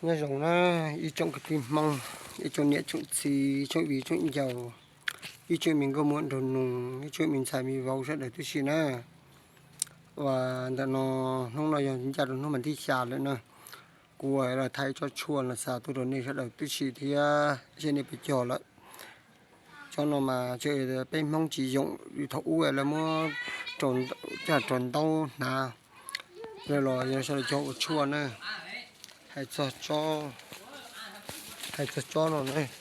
Nyob zoo na, ib tsoom kwv tij Hmoob, ib tsoom niam tsoom txiv, tsoom viv tsoom ncaus, ib tsoom me nkauj muam nraug nus, ib tsoom me ntxhais me vauv sawv daws tib si na. Uas ntawm no, hnub no yog ncaj rau hnub mas thib xya lawm na. Kuv los thaij tsob tshuaj no xa tuaj rau nej sawv daws tib si thiab seb nej puas cog lawm. Tsob no mas peb Hmoob tsis yoom, thaum ub lawv muab coj rau ntaub hnav, lawv los yog sawv daws cog ua tshuaj na. Hais txog tsob, hais txog tsob no,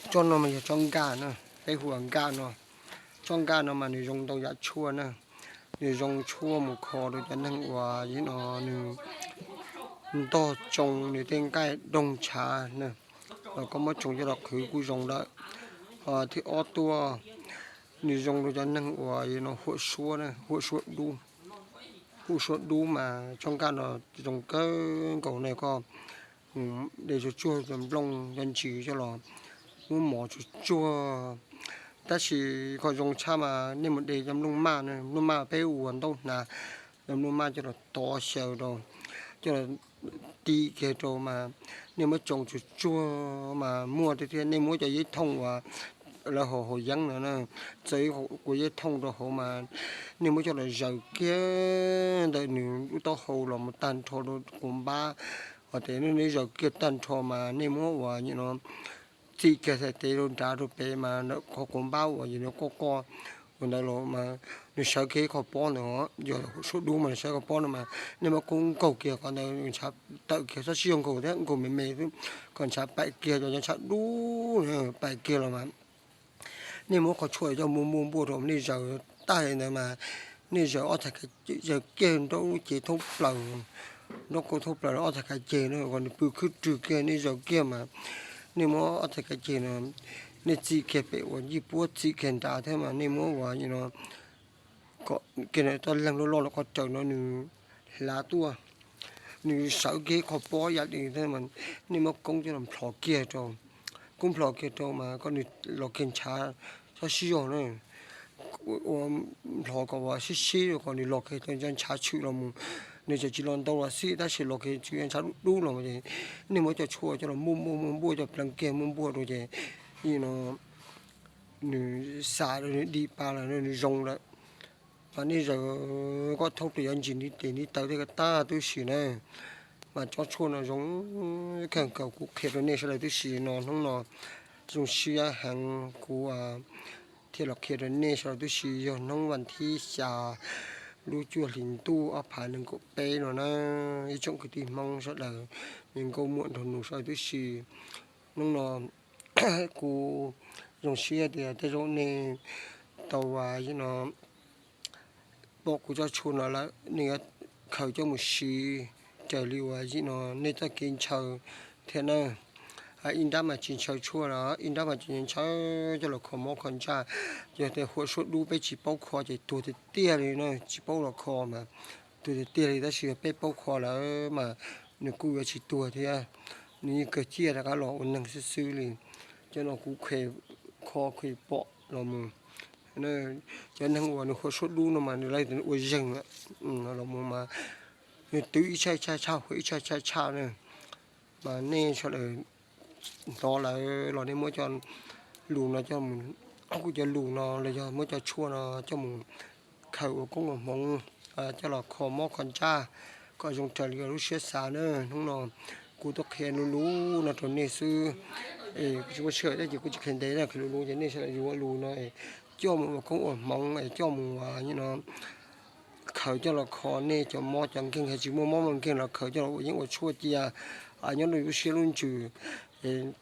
tsob no mas yog tsob nkaj na, peb hu ua nkaj no. Tsob nkaj no mas nws zoo ntau yam tshuaj na. Nws zoo tshuaj mus kho rau cov neeg uas yog no nws ntog tsoo nws tej nqaij doog ntshav na, los koj muab tsoo coj los qhwv kuj zoo lawm. Ho thib ob tuaj, nws zoo rau cov neeg uas yog no huam suab, huam suab dub. Huam suab dub mas tsob nkaj no zoo kawg nkaus na, koj de tsuag tsuag cov nplooj cov ntsis coj los muab mov tsuag tsuag. Tab sis qhov zoo tshaj mas nej mus de cov nplooj maj, nplooj maj peb ua ntaub hnav, cov nplooj maj coj los tov xyaw rau, coj los ti kiag rau mas nej muab tsoo tsuag tsuag mas muaj tiag thiab. Nej muab cov yeb thooj uas lawv haus haus yeeb no, txawm ib kuv yeb thooj rau hauv mas nej muab coj los zaws kiag ntawm nws lub taub hau los mus tag nrho rau quav npab, hos tes nej zaws kiag tag nrho mas nej muab uas no txim kiag txhais tes rau nrad rau pem mas qhov quav npab uas yog nws qoj qoj ua ntawd los mas nws sawv kiag ib qho pob ntawd, yog suab dub mas nws sawv qhov pob no mas nej muab kub nkaug kiag qhov ntawd, ntshav tawm kiag, txhob sib zog nkaug thiab, nkaug me me xwb, kom ntshav paim kiag, cov ntshav dub paim kiag los mas nej muab qhov tshuaj coj muaj npuaj npuaj rau nej zaws tag li ntawd mas nej zaws ob txhais, zaws kiag nraub lub cev thoob plaws, nraub qaum thoob plaws ob txhais kav ceg no kom nws pw khwb rwg kiag, nej zaws kiag mas nej muab ob txhais kav ceg no, nej txim kiag pem uas yij puab txim kiag nrad thiab mas nej muab uas no kom kiag toj leeg loj loj los qhov raws no nws hlav tuaj, nws sawv kiag qhov pob yam li thiab mas nej muab koob coj los nplhos kiag rau, koob nplhos kiag rau mas kom nws los kiag ntshav, txhob sib zog na. Ua nplhos kom uas sib sib kom nws los kiag tau ntshav tshwm los mus, nws tseem tsis los ntau los xij tab sis los kiag txwv ntshav dub dub los ces nej muab cov tshuaj coj los muaj npuaj muaj npuaj coj pleev kiag muaj npuaj rau ces no nws xam rau nws dim pa lawm, nws zoo lawm. Mas nej zaws koj thoob rau cov ntsis ntiv tes ntiv taw thiab ko tag tib si na. Mas tsob tshuaj no zoo kawg nkaus, kuv qhia rau nej sawv daws tib si no hnub no zoo siab heev kuv thiaj los qhia rau nej sawv daws tib si. Yog hnub vas thib xya lub cuaj hlis ntuj ob phav nees nkaum peb no na, ib tsoom kwv tij Hmoob sawv daws, me nkauj muam nraug nus sawv daws tib si. Hnub no kuv zoo siab tias tej zaum nej tau no pom kuv tsob tshuaj no lawm, nej yuav khaws coj mus siv raws li uas yim no nej txoj kev ntshaw thiab na. Ib nrab mas tsis ntshaw tshuaj los ib nrab mas tsis ntshaw coj los kho mob kho ntsaj. Yog tias huam suab dub peb tsis paub kho ces tuag tiag tiag li na, tsis paub los kho mas tuag tiag tiag li, tab sis yog peb paub kho lawm mas nws kuj yuav tsis tuag thiab, nws yeej kawg ciaj rov qab los ua neeg xwb xwb li. Cov no kuv kho kho pom los mus, cov neeg uas nws huam suab dub no mas nws lawv ua zeeg los mus mas nws twv ib tshaj tshaj tshaj, huam ib tshaj tshaj tshaj na. Mas nej sawv daws hnov lawm los nej muab cov lus no coj mus, kuv cov lus no los yog muab cov tshuaj no coj mus khaws ua koob ua hmoov, coj los kho mob kho ntsaj kom zoo raws li lub siab xav na. Hnub no kuv tuaj qhia lus lus no rau nej xwb, kuv tsis muaj sij hawm thiab ces kuv tsis qhia ntev na, qhia lus lus ces nej sawv daws yuav lus no coj mus ua koob ua hmoov es coj mus no khaws coj los kho nej cov mob cov nkeeg, yog tsis muaj mob muaj nkeeg los khaws coj los ua yeeb ua tshuaj cia nyob rau lub siab lub ntsws.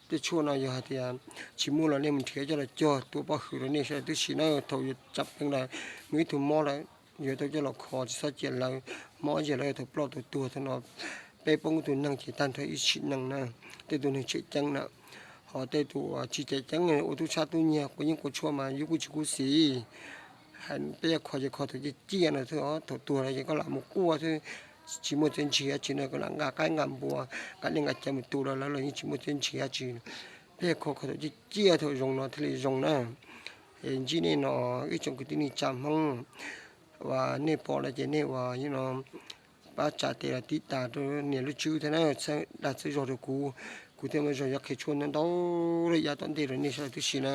Tej tshuaj no yog hais tias tsis muaj los nej mus nrhiav coj los cog tua pov hwm rau nej sawv daws tib si na. Thaum yuav tsam peev lawm, muaj ib tug mob lawm, yuav tau coj los kho tsis txhob cia lawv mob, cia lawv tau ploj tau tuag. Thaum no peb poob tus neeg ces tag nrho ib sim neej na, tej tus neeg tseem ceeb na. Ho tej tus tsis tseem ceeb ua tub sab tub nyiag quav yeeb quav tshuaj mas yus kuj tsis khuv xim. Peb yuav kho ces kho thaum ciaj ciaj no xwb, thaum tuag lawm ces koj lam mus quaj xwb, tsis muaj txiaj ntsig dab tsi na, koj lam nqa qaib nqa npua, nqa dej nqa cawv mus tu rau lawv los yeej tsis muaj txiaj ntsig dab tsi. Peb yuav kho kho thaum ciaj ciaj thaum zoo no thiaj li zoo na. Es ntsib nej no ib tsoom kwv tij neej tsa Hmoob uas nej pom lawm ces nej uas no pab tsa tes los tib tas rau niam lub tswb thiab na, dag txhawb zog rau kuv, kuv thiaj muaj zog yuav qhia tshuaj ntau ntau rau yav tom ntej rau nej sawv daws tib si na.